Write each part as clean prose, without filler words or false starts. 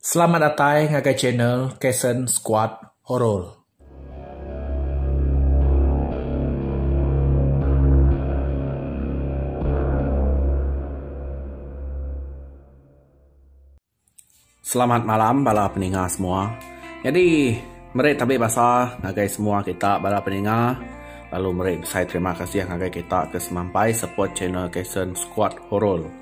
Selamat datai ngagai channel Kason Squad Horror. Selamat malam bala peninga semua. Nyadi meri tabi basa ngagai semua kita bala peninga lalu meri besai terima kasih ngagai kita ke semampai support channel Kason Squad Horror.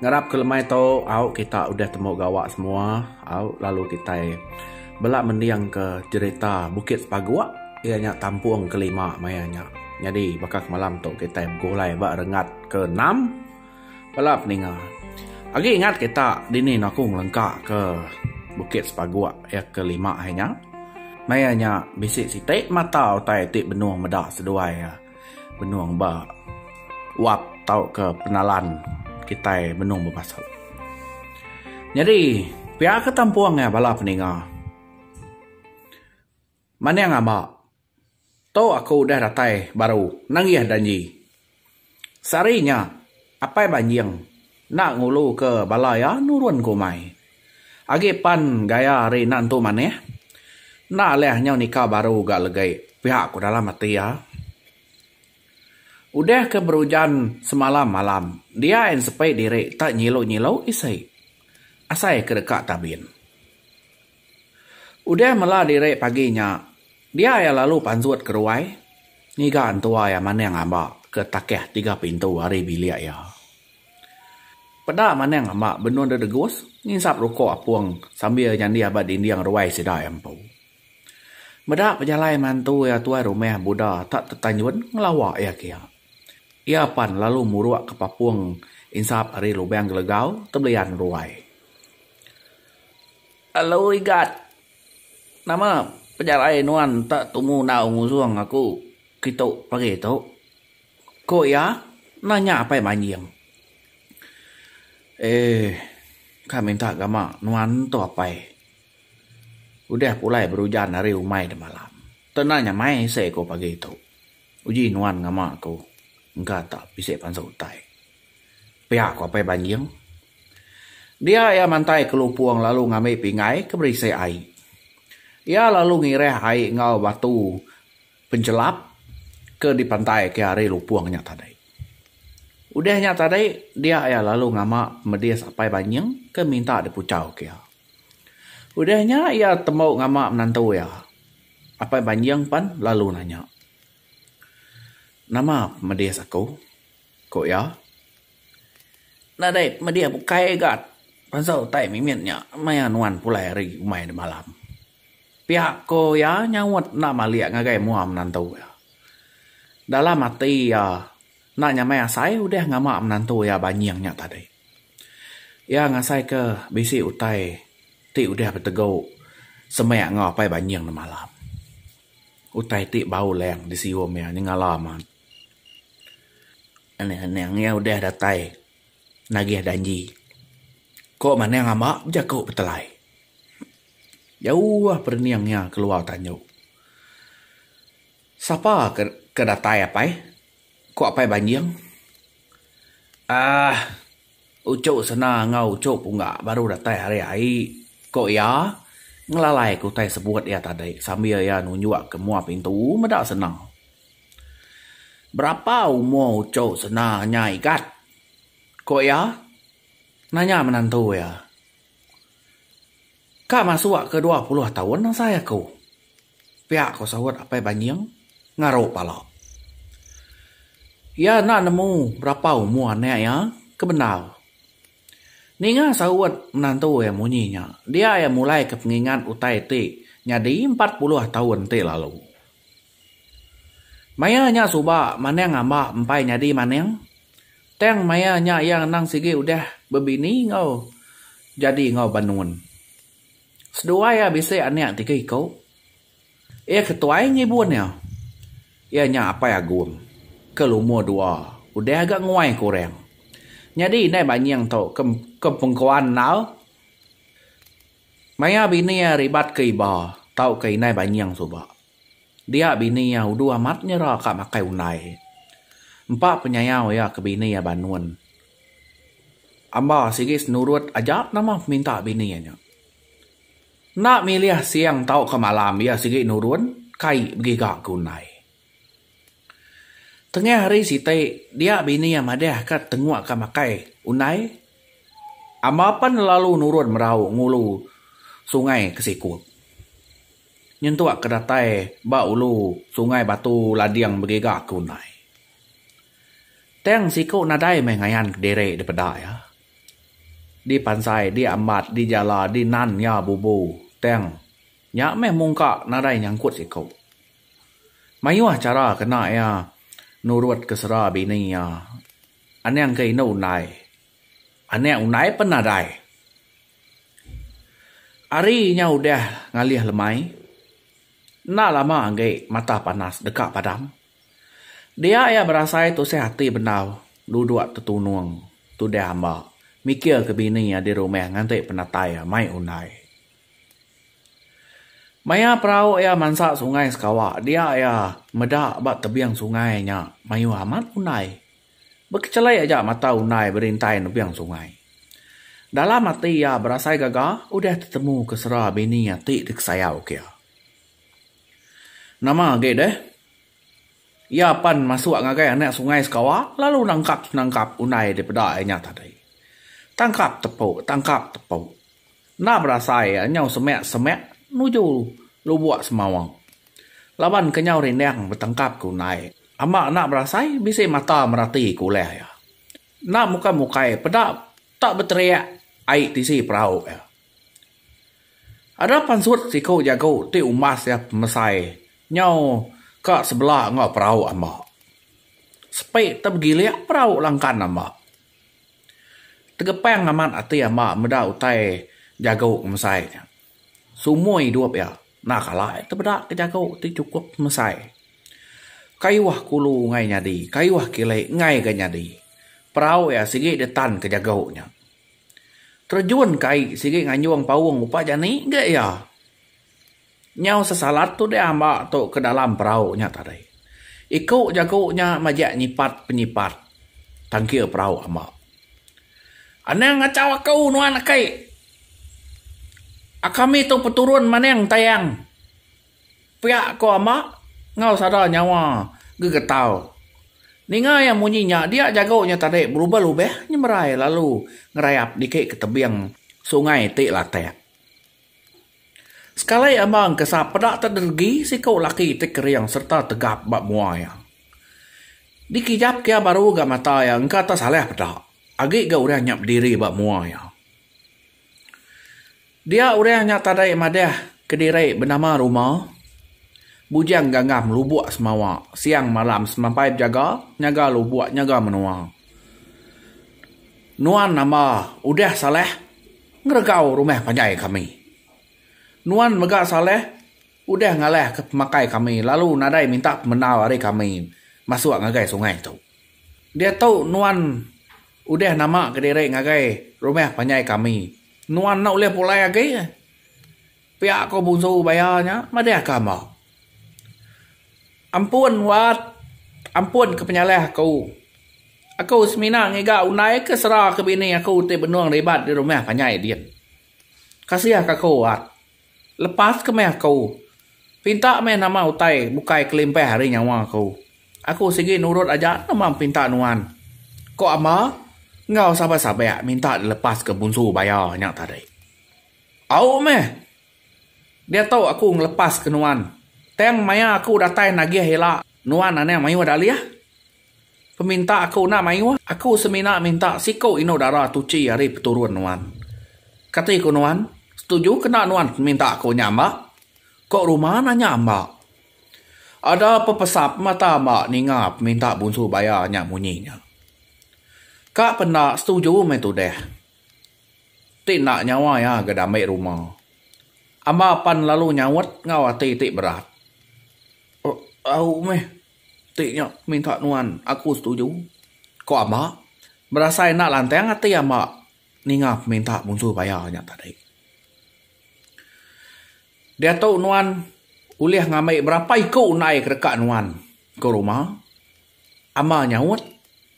Ngarap ke lemai tu au kita udah temu gawa semua au lalu kitai bela mending ke jerita Bukit Sepaguk iya nya tampung ke lima maya nya. Nyadi baka ke malam tu kitai begulai ba renggat ke enam bala peninga. Agi ingat kita dini ne aku ngelengka ke Bukit Sepaguk iya ke lima hari nya. Maya nya bisi siti mata utai ti benung meda seduai iya. Benung ba wap tauka penalan kitai benung bebasu. Nyadi pia ke tampung iya bala peninga. Maning amba tu aku udah datai baru nangih danji. Sehari nya apai Banjing enda ngulu ke bala iya nurun ke umai. Agi pan gaya hari enda entu manih, enda alih nyau nika baru ga legi pia ku dalam ati iya. Udah ke berujan semalam malam, dia ensepi diri tak nyilu-nyilu isi asai ke deka tabin. Udah mela diri pagi nya, dia iya lalu pansut ke ruai ngiga entua iya maning amba ke takah tiga pintu ari bilik iya. Peda maning amba benung dedegus nginsap rukuk apung sambil nyandih ba dinding ruai sida iya empu. Meda pejalai mantu iya tuai rumah Buda tak tetanjun ngelawa iya kia. Iya pan lalu muruk ke papung insap ari lubang gelegau tebelian ruai. Lalu igat nama pejalai nuan tak tumu enggau ngusung aku kitu pagi tu? Ku iya nanya Apai Manjing. Eh, ka minta gama nuan tu apai. Udah pulai berujan ari umai demalam. Tena nyamai isi ku pagi tu. Uji nuan ngama aku engka tak bisi pansu utai. Pia ku Apai Banjing. Dia iya mantai ke lupung lalu ngambi pinggai ke berisi ai. Iya lalu ngirah ai enggau batu penchelap ke dipantaika ari lupung nya tadi. Udah nya tadi, dia iya lalu ngama pemedis Apai Banying ke minta dipuchauka iya. Udah nya iya tembu ngama menantu iya. Apai Banjing pan lalu nanya. Nama pemedis aku? Ku iya. Nadai pemedis bukai ga bansa utai mimit nya maya nuan pulai ari umai demalam. Pia ko iya nyaut enda malik ngagai mua menantu iya. Dalam ati iya enda nyamai asai udah ngama menantu iya Banjing nya tadi. Iya ngasaika bisi utai ti udah betegu semak enggau apai Banjing nemalam. Utai ti bau lang disium iya nyengala amat. Anang-anang iya udah datai nagih danji. Ko Manang amba bejaku betelai. Jauh perening iya keluar tanju. Sapa ke ke datai apai? Ku apai Banjing. Aah uchu sena enggau uchu pungga baru datai ari ai, ku iya ngelalai ke utai sebut iya tadi sambil iya nunjuk ke mua pintu meda sena. Berapa umur uchu sena nya igat? Ku iya nanya menantu iya. Ka masuk ke 20 taun asai aku. Pia ko saut Apai Banjing ngaru pala. Iya enda nemu berapa umur anak iya ke bendar. Ninga saut menantu iya munyi nya, dia iya mulai ke pengingat utai ti nyadi 40 taun ti lalu. Maya nya suba Manang amba empai nyadi Manang. Tang maya nya iya endang sigi udah bebini enggau jadi enggau Banun. Seduai iya bisi anak tiga iku. Iya ke tuai ngibun iya. Iya nya Apai Agong ke lumur dua udah ga nguai ke orang. Nyadi indai Banying tu ke ke pengkuan enggau maya bini iya ribat ke iba tauka indai Banying suba. Dia bini iya udu amat nyera ka makai undai. Empa penyayau iya ke bini iya Banun. Amba sigi senurut aja nama peminta bini iya nya. Enda milih siang tauka malam iya sigi nurun kai begiga ke undai. Tengah hari siti dia bini iya madah ka tenguk ka makai undai. Amba pan lalu nurun merau ngulu sungai ke sikup. Nyentuk ke datai ba ulu sungai Batu Lading begiga ke undai. Tang siku nadai meh ngayan kediri dipeda iya. Di pansai, di ambat, di jala, di nan iya bubu tang nya meh mungka nadai nyangkut siku. Mayuh chara kena iya nurut ke sera bini iya anang ke indu undai. Anak undai pen nadai. Ari nya udah ngalih lemai enda lama agi mata panas deka padam. Dia iya berasai tusah ati bendar duduk tetunung tudah amba mikir ke bini iya di rumah nganti penatai iya mai undai. Maya perau iya mansa sungai Sekawa dia iya meda ba tebing sungai nya mayuh amat undai. Bekechelai aja mata undai berintai nebing sungai. Dalam ati iya berasai gaga udah tetemu ke sera bini iya ti dikesayau ke iya. Nama agi deh. Iya pan masuk ngagai anak sungai Sekawa lalu nangkap-nangkap undai dipeda iya nya tadi. Tangkap tepu, tangkap tepu. Enda berasai iya nyau semak-semak nuju Lubok Semawa. Laban ke nyau rindang betangkap ke undai, amba enda berasai bisi mata merati ke ulah iya. Enda mukai-mukai peda tak beteriak ai tisi perau iya. Ada pansut siku jagu ti umbas iya pemesai nyau ka sebela enggau perau amba. Sepi te begilik perau langkan amba. Tegepang amat ati amba meda utai jagu ngemesai nya. Sumur idup iya enda kala iya tepeda ke jagu ti chukup pemesai. Kayuh kulu enggai nyadi, kayuh kili enggai ga nyadi. Perau iya sigi ditan ke jagu nya. Terjun ke ai sigi nganjung paung upa jani ga iya. Nyau sesalat tu deh amba tu ke dalam perau nya tadi. Iku jaku nya majak nyipat penyipat tangkir perau amba. Anang ngachau aku nuan aki. Kami tu peturun maning tayang. Pia ko amba enggau sada nyawa gegetau. Ninga iya munyi nya dia jagu nya tadi berubah-ubah nyemerai lalu ngerayap diki ke tebing sungai ti latak. Sekali amba engkesap peda tederegi siku laki ti kering sereta tegap ba mua iya. Dikijap ke iya baru ga mata iya engka tak salah peda agi ga orang nya bediri ba mua iya. Dia orang nya tadai madah kediri benama Ruma, Bujang Ganggam Lubok Semawa siang malam semampai bejaga nyaga lubok nyaga menua. Nuan nama udah salah ngeregau rumah panjai kami. Nuan mega salah udah ngalahka pemakai kami lalu nadai minta pemendar ari kami masuk ngagai sungai tu. Diatu nuan udah nama kediri ngagai rumah panjai kami. Nuan enda ulih pulai agi. Pia ko bunsu baya nya madah ka amba. Ampun wat, ampun ke penyalah aku. Aku semina ngiga undai ke sera ke bini aku ti benung ribat di rumah panjai din. Kasih ka aku wat. Lepas ke meh aku. Pinta meh nama utai bukai kelimpah ari nyawa aku. Aku sigi nurut aja nama pinta nuan. Ko amba enggau sabak-sabak minta dilepas ke bunsu baya nya tadi. Au meh. Diatu aku ngelepas ke nuan. Tang maya aku datai nagih ila nuan anang mayuh dalih. Peminta aku enda mayuh, aku semina minta siku indu dara tuchi ari peturun nuan. Kati ku nuan, setuju ke enda nuan peminta aku nya amba? Ko Ruma nanya amba. Ada pepesap mata amba ninga peminta Bunsu Baya nya munyi nya. Ka penda setuju meh tudah. Ti enda nyawa iya ga dambi Ruma. Amba pan lalu nyaut enggau ati ti berat. Au meh. Ti nya minta nuan aku setuju, ko amba. Berasai enda lantang ati amba ninga peminta Bunsu Baya nya tadi. Diatu nuan ulih ngambi berapa iku undai ke deka nuan, ko Ruma. Amba nyaut,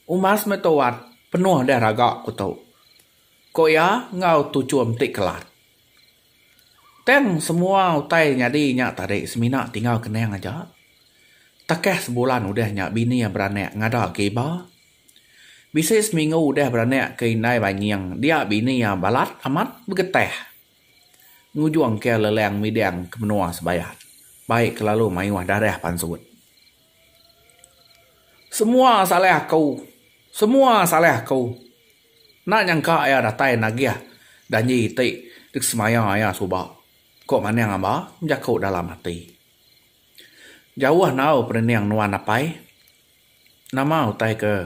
umbas meh tu wat penuh deh raga ku tu, ko iya enggau tuchum ti kelat. Tang semua utai nyadi nya tadi semina tinggal kenang aja. Takah sebulan udah nya bini iya beranak ngada ke iba. Bisi seminggu udah beranak ke indai Banying dia bini iya balat amat begetah. Ngujung ke lelang midang ke menua Sebayan bai kelalu mayuh darah pansut. Semua salah aku. Semua salah aku. Enda nyangka iya datai nagih danji ti disemaya iya suba, ku Manang Amba bejaku dalam ati. Jauh enggau perening nuan apai. Nama utai ke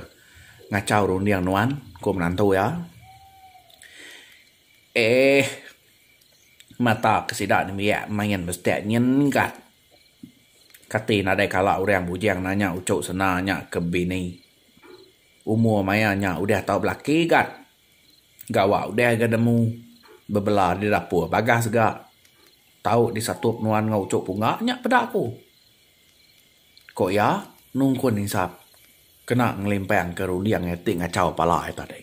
ngachau runding nuan, ku menantu iya. Eeh. Mata ke sida nembiak main bestek nyin gat. Kati nadai kala orang bujang nanya uchu sena nya ke bini. Umur maya nya udah tau belaki gat. Gawa udah ga nemu bebela di dapur bagas ga. Tau disatup nuan enggau uchu pungga nya peda aku. Ku iya nungkun insap kena ngelimpangka runding iya ti ngachau pala iya tadi.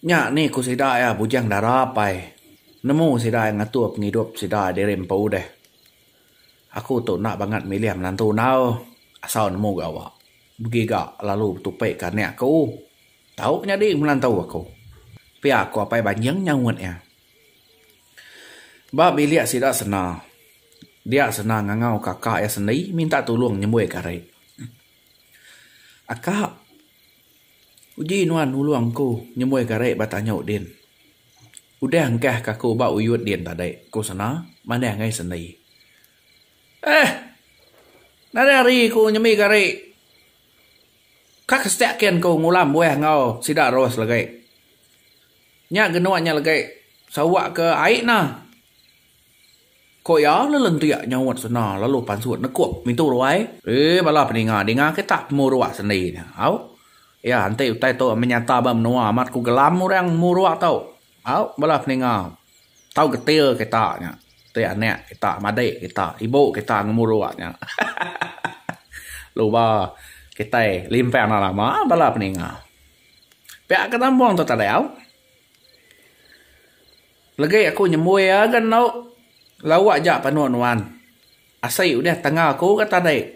Nya ni ku sida iya bujang dara pai. Nemu sida iya ngatur pengidup sida diri empu deh. Aku tu enda bangat milih menantu enggau asal nemu gawa. Begiga lalu betupi ke anak aku. Tau nyadi menantu aku. Pia ku Apai Banjing nyaut iya. Ba bilik sida sena. Dia sena ngangau kakak iya sendi minta tulung nyembui gari. Akak, uji nuan nulung aku nyembui gari ba tanyu din. Udah engkah ka aku ba uyut din tadi, ku Sena madah ngagai Sendi. Eh! Nadai hari ku nyembi gari. Ka ke setak kin ku ngulam buah enggau sida Ros legi. Nya genuk nya legi sawa ke ai ne. Ku iya lelentik nyaut Sena lalu pansut nekup pintu ruai. Eh bala peninga dinga kita pemuruk sendi ne. Au. Iya enti utai tu menyata ba menua amat ku gelam orang muruk tu. Au bala peninga tau getil kita nya ti anak kita madik kita ibu kita ngemuruk nya. Luba kitai limpang enda lama bala peninga. Pia ke nampung tu tadi au. Legi aku nyembui iya ga endo. Lawa aja panu nuan. Asi udah tangga aku ga tadi.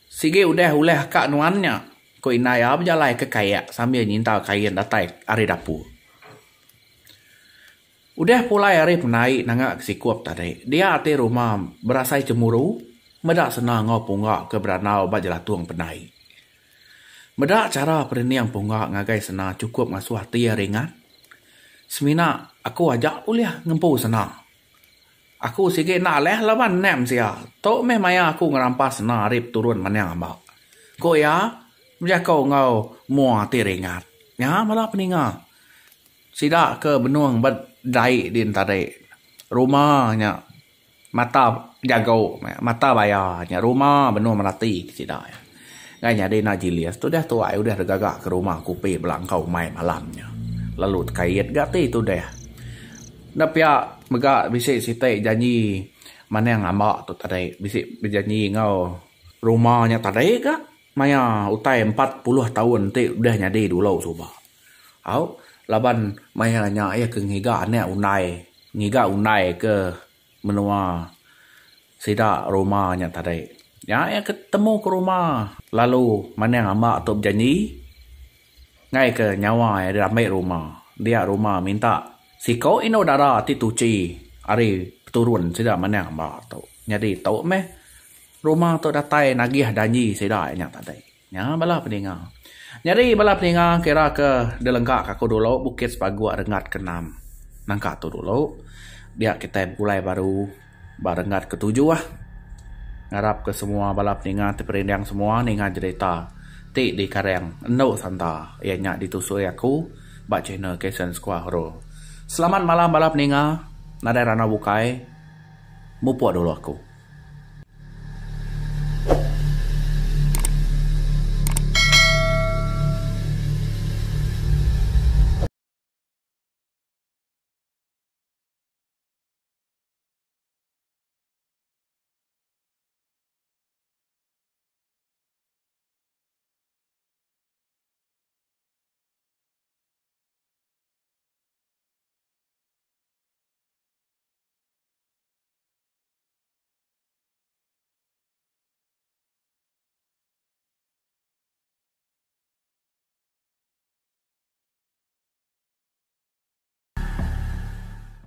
Sigi udah ulih ka nuan nya, ku indai iya bejalai ke kayak sambil nyintal kain datai ari dapur. Udah pulai ari pendai nanga ke sikup tadi, dia ati ruma berasai chemuru meda sena enggau pungga ke berandau ba jelatung pendai. Meda chara perening pungga ngagai sena chukup ngasuh ati iya ringat. Semina aku aja ulih ngempu sena. Aku sigi enda alah laban endang sia. Tu meh maya aku ngerampas sena ari peturun Manang Amba. Ku iya bejaku enggau mua ti ringat. Nya bala peninga. Sida ke benung bedai din tadi. Ruma nya. Mata jago mata baya nya ruma benung merati ke sida iya. Enggai nyadi enda jilis tudah tuai udah digaga ke rumah kupi belangkau umai malam nya. Lalu tekait ga ti tudah. Enda pia mega bisi siti janji manang amba tu tadi bisi bejanji enggau ruma nya tadi ga maya utai 40 taun ti udah nyadi dulu suba. Au laban maya nya iya ke ngiga anak undai ngiga undai ke menua sida ruma nya tadi. Nya iya ke temu ke ruma lalu manang amba tu bejanji enggai ke nyawa iya diambi ruma. Dia ruma minta siko indu dara ti tuchi ari peturun sida manang amba tu. Nyadi tu meh ruma tu datai nagih janji sida nya tadi. Nya bala peninga. Nyadi bala peninga kira ke dilengka ka aku dulu Bukit Sepaguk renggat ke enam. Nangka tu dulu dia kitai begulai baru ba renggat ke tujuh. Ngarap ke semua bala peninga ti perindang semua ninga jerita ti dikarang Endu Santa iya nya ditusui aku ba channel Kason Square Horror. Selamat malam bala peninga nadai randau bukai mupuk dulu aku.